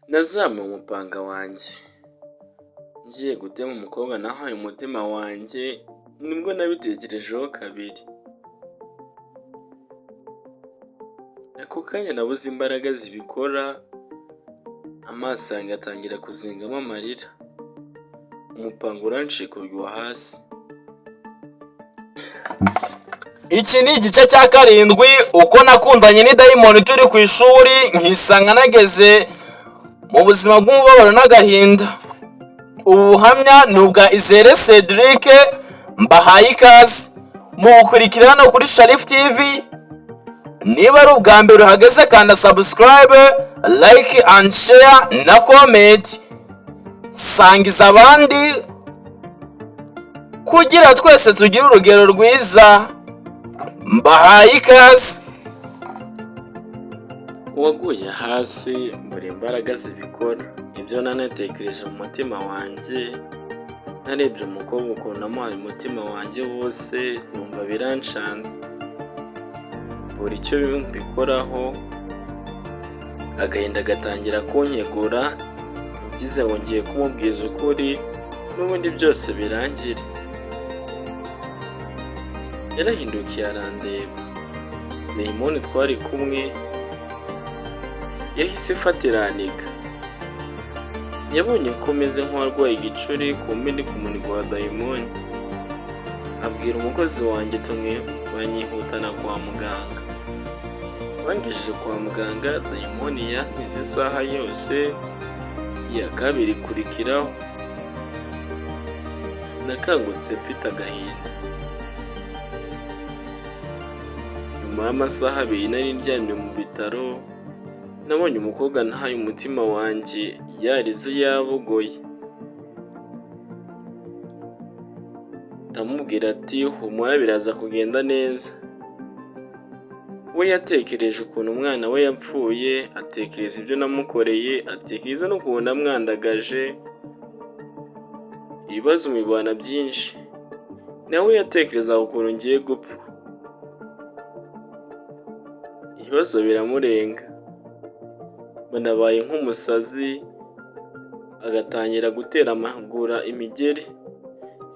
Nazamuye umupanga wanjye ngiye gutema umukobwa nahaye umutima wanjye, nibwo nabitekerejeho kabiri. Ako kanya nabuze imbaraga zibikora, amaso yanjye atangira kuzingamo amarira, umupanga urancika ugwa hasi. Iki ni igice cya karindwi, uko nakundanye n'idayimoni turi ku ishuri nkisanga nageze mu buzima bw'umubabaro n'agahinda. Ubu buhamya ni ubwa Izere Cedric, mbahaye ikaze mubukurikira hano kuri Sharif TV. Niba ari ubwa mbere uhageze, kanda subscribe, like and share na comment, sangiza abandi kugira twese tugire urugero rwiza. Mbahaye ikaze. Uwaguye hasi mbura imbaraga zibikora, ibyo nanatekereje mu mutima wanjye, narebye umukobwa ukuntu namuhaye umutima wanjye wose, numva biranshanze, mbura icyo mbikoraho, agahinda gatangira kunkegura, ngize ngo ngiye kumubwiza ukuri n'ubundi byose birangire. Yarahindukiye arandeba, dayimoni twari kumwe yahise ifata iraniga. Yabonye ko meze nk'uwarwaye igicuri, kumbe ndi ku munigo wa dayimoni, abwira umukozi wanjye tumwe banyihutana kwa muganga. Bangejeje kwa muganga, dayimoni yantize isaha yose, iya kabiri ikurikiraho. Nakangutse mfite agahinda. Nyuma y'amasaha 2 nari ndyamye mu bitaro, nabonye umukobwa ntahaye umutima wanjye yarize yabogoye. Ndamubwira ati humura biraza kugenda neza. We yatekereje ukuntu umwana we yapfuye, atekereza ibyo namukoreye, atekereza n'ukuntu namwandagaje, ibibazo mubibana byinshi. Nawe yatekerezaga ukuntu ngiye gupfa. Ibibazo biramurenga. Mbona abaye nk'umusazi, agatangira gutera amaguru imigeri.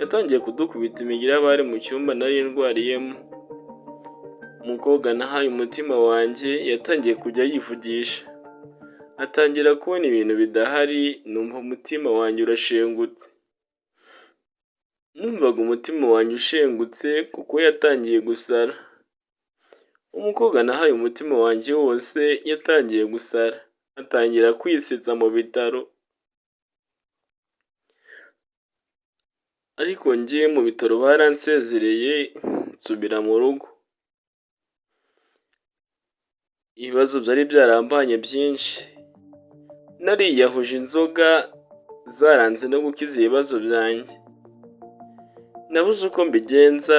Yatangiye kudukubita imigeri abari mu cyumba nari ndwariyemo. Umukobwa nahaye umutima wanjye yatangiye kujya yivugisha. Atangira kubona ibintu bidahari, numva umutima wanjye urashengutse. Numvaga umutima wanjye ushengutse kuko yatangiye gusara. Umukobwa nahaye umutima wanjye wose yatangiye gusara, atangira kwisetsa mu bitaro. Ariko njye mu bitaro baransezereye nsubira mu rugo. Ibibazo byari byarambanye byinshi. Nariyahuje inzoga zaranze no gukiza ibibazo byanjye. Nabuze uko mbigenza,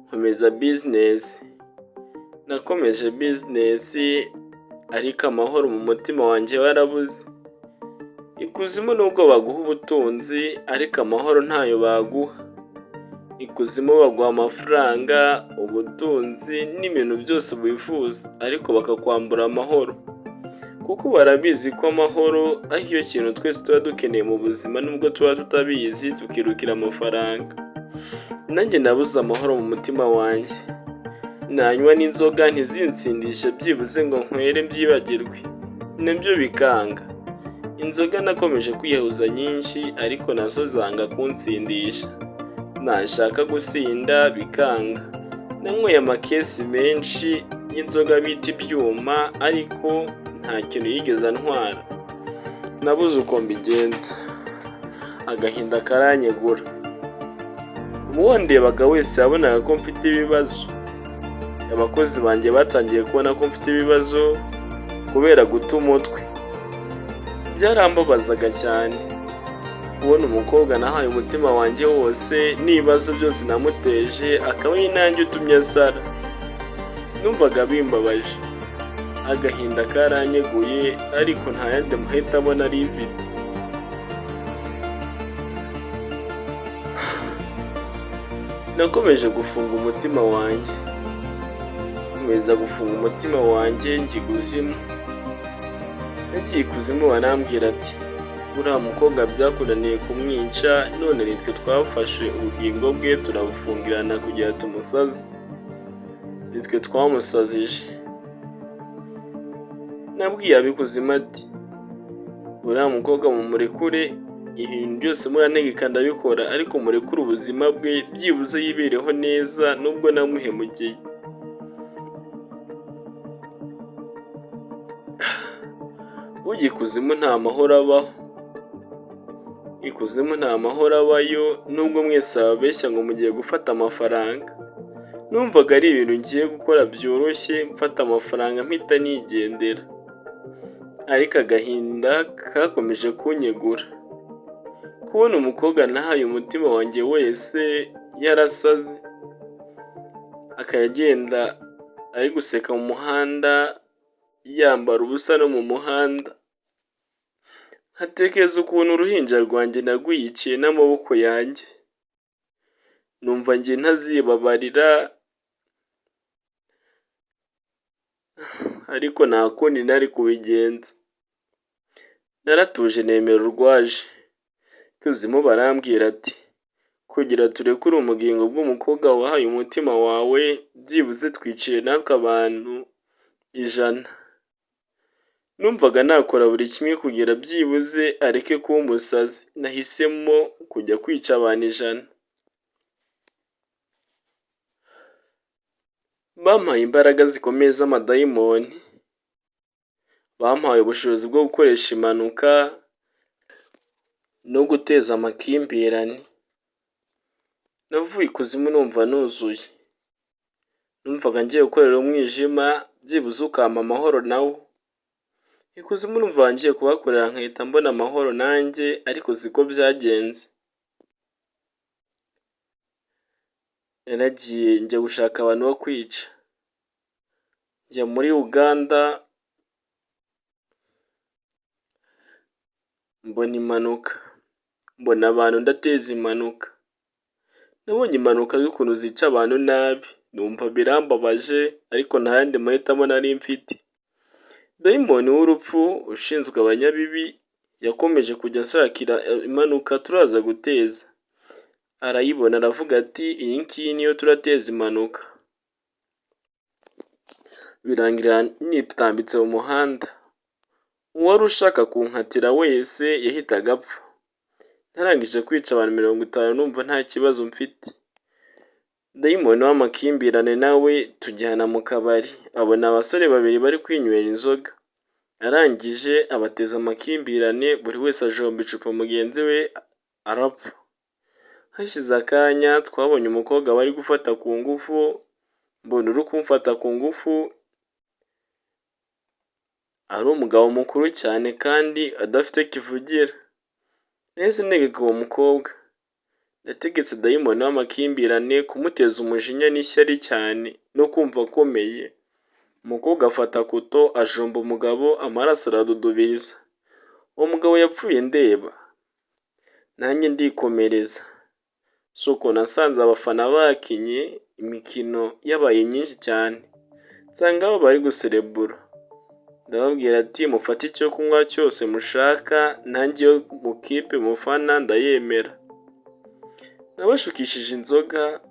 nkomeza bizinesi. Nakomeje bizinesi ariko amahoro mu mutima wanjye warabuze. Ikuzimu nubwo baguha ubutunzi ariko amahoro ntayo baguha. Ikuzimu baguha amafaranga, ubutunzi n'ibintu byose wifuza ariko bakakwambura amahoro. Kuko barabizi ko amahoro ariyo kintu twese tuba dukeneye mu buzima nubwo tuba tutabizi tukirukira amafaranga. Nanjye nabuze amahoro mu mutima wanjye. Nanywa n'inzoga ntizinsindishe byibuze ngo nywere mbyibagirwe, nabyo bikanga. Inzoga nakomeje kwiyahuza nyinshi ariko nazo zanga kunsindisha. Nashaka gusinda bikanga. Nanyweye amakesi menshi y'inzoga bita ibyuma ariko nta kintu yigeze antwara. Nabuze uko mbigenza. Agahinda karanyegura. Uwandebaga wese yabonaga ko mfite ibibazo. Abakozi banjye batangiye kubona ko mfite ibibazo kubera guta umutwe. Byarambabazaga cyane kubona umukobwa nahaye umutima wanjye wose n'ibibazo byose namuteje akaba ari nanjye utumye asara. Numvaga bimbabaje. Agahinda karanyeguye ariko nta yandi mahitamo nari mfite. Nakomeje gufunga umutima wanjye. Nkomeza gufunga umutima wanjye njya ikuzimu. Nagiye ikuzimu barambwira ati uriya mukobwa byakunaniye kumwica, none nitwe twafashe ubugingo bwe turabufungirana kugira tumusaze, nitwe twamusazije. Nabwiye ab'ikuzimu ati uriya mukobwa mumurekure, ibintu byose murantegeka ndabikora, ariko murekure ubuzima bwe byibuze yibereho neza nubwo namuhemukiye. Burya ikuzimu nta mahoro abaho, ikuzimu nta mahoro abayo nubwo mwese bababeshya ngo mugiye gufata amafaranga. Numvaga ari ibintu ngiye gukora byoroshye, mfata amafaranga mpita nigendera, ariko agahinda kakomeje kunyegura. Kubona umukobwa nahaye umutima wanjye wese yarasaze, akajya agenda ari guseka mu muhanda, yambara ubusa no mu muhanda. Nkatekereza ukuntu uruhinja rwanjye narwiyiciye n'amaboko yanjye, numva njye ntazibabarira, ariko nta kundi nari kubigenza. Naratuje nemera urwaje. Ikuzimu barambwira ati kugira turekure ubugingo bw'umukobwa wahaye umutima wawe, byibuze twicire natwe abantu 100. Numvaga nakora buri kimwe kugira byibuze areke kuba umusazi, nahisemo kujya kwica abantu 100. Bampaye imbaraga zikomeye z'amadayimoni, bampaye ubushobozi bwo gukoresha impanuka no guteza amakimbirane. Navuye ikuzimu numva nuzuye, numvaga ngiye gukorera umwijima byibuze ukampa amahoro nawo. Ikuzimu numvaga ngiye kuhakorera nkahita mbona amahoro nanjye, ariko siko byagenze. Naragiye njya gushaka abantu bo kwica, njya muri Uganda mbona impanuka, mbona abantu ndateza impanuka. Nabonye impanuka z'ukuntu zica abantu nabi, numva birambabaje ariko nta yandi mahitamo nari mfite. Dayimoni w'urupfu ushinzwe abanyabibi yakomeje kujya anshakira impanuka turaza guteza, arayibona aravuga ati iyi ngiyi niyo turateza impanuka. Birangira nitambitse mu muhanda, uwari ushaka kunkatira wese yahitaga apfa. Narangije kwica abantu 50 numva nta kibazo mfite. Dayimoni w'amakimbirane nawe tujyana mu kabari, abona abasore babiri bari kwinywera inzoga, arangije abateza amakimbirane, buri wese ajomba icupa mugenzi we arapfa. Hashize akanya twabonye umukobwa bari gufata ku ngufu, mbona uri kumfata ku ngufu ari umugabo mukuru cyane kandi adafite kivugira. Nahise ntegeka uwo mukobwa, nategetse dayimoni w'amakimbirane kumuteza umujinya n'ishyari cyane no kumva akomeye. Umukobwa afata kuto ajomba umugabo amaraso aradudubiza. Uwo mugabo yapfuye ndeba, nanjye ndikomereza. Si uko nasanze abafana bakinye imikino yabaye myinshi cyane, nsanga aho bari guserebura. Ndababwira ati mufate icyo kunywa cyose mushaka, nanjye iyo mu kipe mufana ndayemera. Nabashukishije inzoga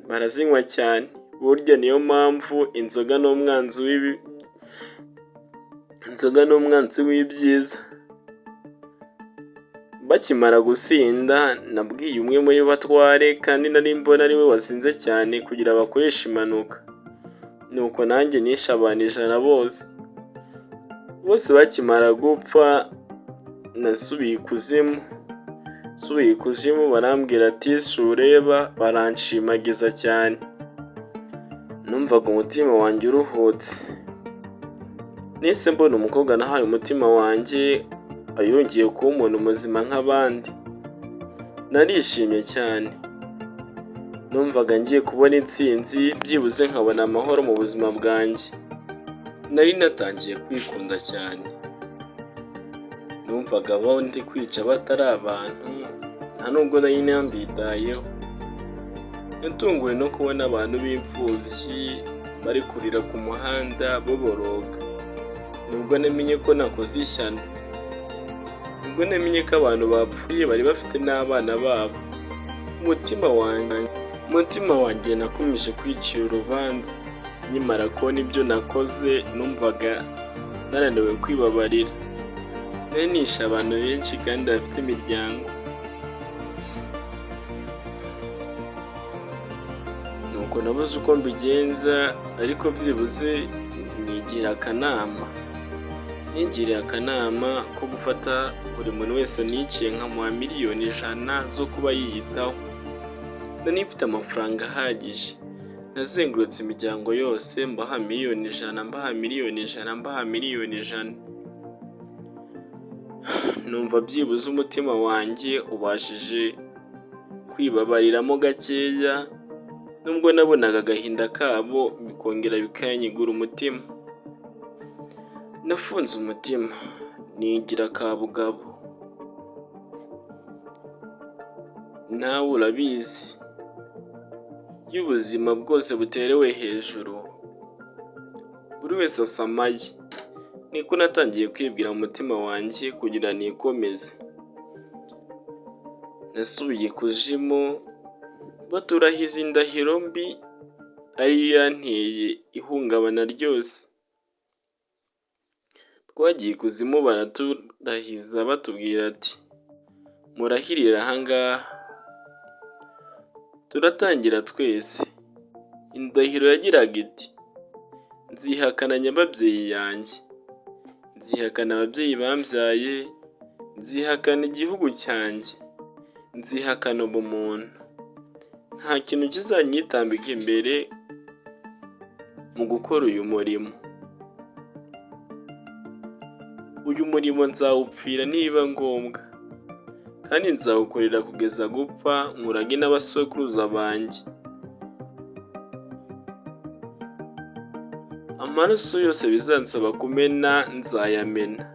barazinywa cyane, burya niyo mpamvu inzoga ni umwanzi w'ibi, inzoga ni umwanzi w'ibyiza. Bakimara gusinda nabwiye umwe muri batware kandi nari mbona ariwe wasinze cyane kugira bakoreshe impanuka. Nuko nanjye nishe abantu 100 bose. Bose bakimara gupfa nasubiye ikuzimu, nsubiye ikuzimu barambwira ati sureba, baranshimagiza cyane. Numvaga umutima wanjye uruhutse. Nahise mbona umukobwa nahaye umutima wanjye yongeye kuba umuntu muzima nk'abandi. Narishimye cyane. Numvaga ngiye kubona intsinzi byibuze nkabona amahoro mu buzima bwanjye. Nari natangiye kwikunda cyane. Numvaga abo ndi kwica batari abantu, nta nubwo nari nambitayeho. Natunguwe no kubona abantu b'imfubyi bari kurira ku muhanda boboroga. Nibwo namenye ko nakoze ishyano. Nibwo namenye ko abantu bapfuye bari bafite n'abana babo. Umutima wanjye nakomeje kwicira urubanza. Nkimara kubona ibyo nakoze, numvaga nananiwe kwibabarira. Nari nishe abantu benshi kandi bafite imiryango. Nuko nabuze uko mbigenza, ariko byibuze nigira akanama. Nigiriye akanama ko gufata buri muntu wese niciye nkamuha miliyoni 100 zo kuba yiyitaho. Nari mfite amafaranga ahagije. Nazengurutse imiryango yose mbaha miliyoni 100, mbaha miliyoni 100, mbaha miliyoni 100. Numva byibuze umutima wanjye ubashije kwibabariramo gakeya, nubwo nabonaga agahinda kabo bikongera bikanyigura umutima. Nafunze umutima nigira kabugabo. Nawe urabizi, iyo ubuzima bwose buterewe hejuru, buri wese asama aye. Niko natangiye kwibwira mu mutima wanjye kugira nikomeze. Nasubiye ikuzimu baturahiza indahiro mbi ariyo yanteye ihungabana ryose. Twagiye ikuzimu baraturahiza batubwira ati: "Murahirire aha ngaha." Turatangira twese. Indahiro yagiraga iti: "Nzihakana nyababyeyi yanjye, nzihakana ababyeyi bambyaye, nzihakana igihugu cyanjye, nzihakana ubumuntu. Nta kintu kizanyitambika imbere mu gukora uyu murimo. Uyu murimo nzawupfira nibiba ngombwa, kandi nzawukorera kugeza gupfa nkurage n'abasokuruza banjye. Amaraso yose bizansaba kumena nzayamena,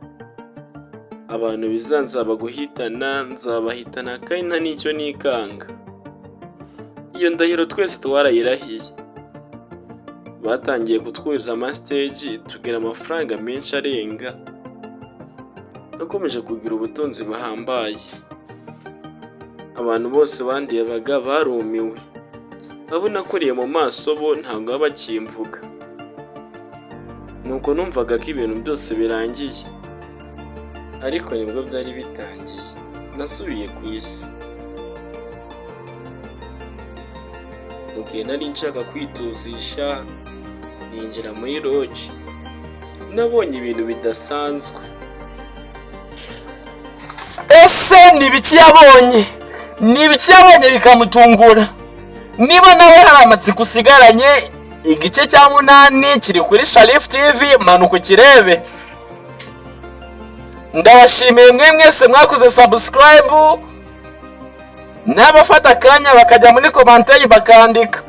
abantu bizansaba guhitana nzabahitana kandi nta n'icyo nikanga." Iyo ndahiro twese twarayirahiye. Batangiye kutwuriza amasiteji tugira amafaranga menshi arenga. Nakomeje kugira ubutunzi buhambaye. Abantu bose bandebaga barumiwe. Abo nakuriye mu maso bo ntabwo baba bakimvuga. Nuko numvaga ko ibintu byose birangiye. Ariko nibwo byari bitangiye. Nasubiye ku isi. Mu gihe nari nshaka kwituzisha, ninjira muri loji. Nabonye ibintu bidasanzwe. Ese ni ibiki yabonye? Ni ibiki yabonye bikamutungura? Niba nawe hari amatsiko usigaranye, igice cya 8 kiri kuri Sharif TV, manuka ukirebe. Ndabashimiye mwe mwese mwakoze subscribe, n'abafata akanya bakajya muri commentaire bakandika.